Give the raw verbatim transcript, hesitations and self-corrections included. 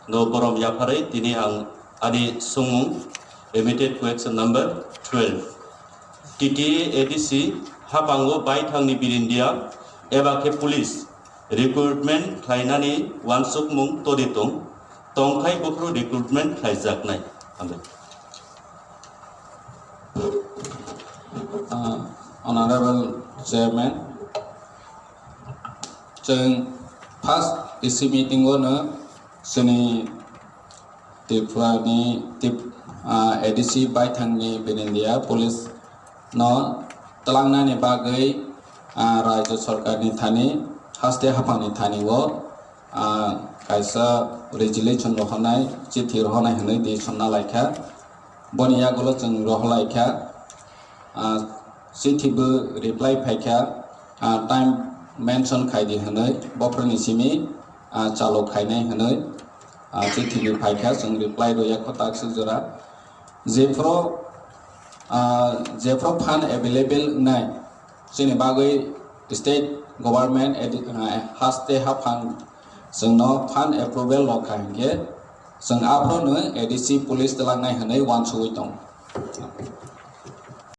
No borom yapharwi tini ang ani sungmung, omitted question number twelve. T T A A D C haphango baithangni birindia eba khe police recruitment khlainani uansukmung todi tong, tongthai buphuru recruitment khlaijaknai. Hambai. Uh, Honorable Chairman, chwng first A C meeting o no chini Tripura ni Tip-, ah, A D C baithangni birindia police no twlangnani bagwi, ah, Rajya Sarkar ni thani, haste haphang ni thani o, ah, kaisa resolution rohornai, chithi rohornai hwnwi decision na laikha. Boni yagulo chwng rohorlaikha, ah, chithi bo reply phaikha, ah, time mention khaidi hwnwi, bophuruni simi, ah, chalo khainai hwnwi, ah, chithi bo phaikha, chwng reply rwya kho takswk jora. Jephuru, ah, jephuru fund available wngnai, chini bagwi state government edi-, ah, haste haphang chwngno fund approval rwkha hinkhe, chwng aphuru no A D C police twlangnai hwnwi uansugwi tongo.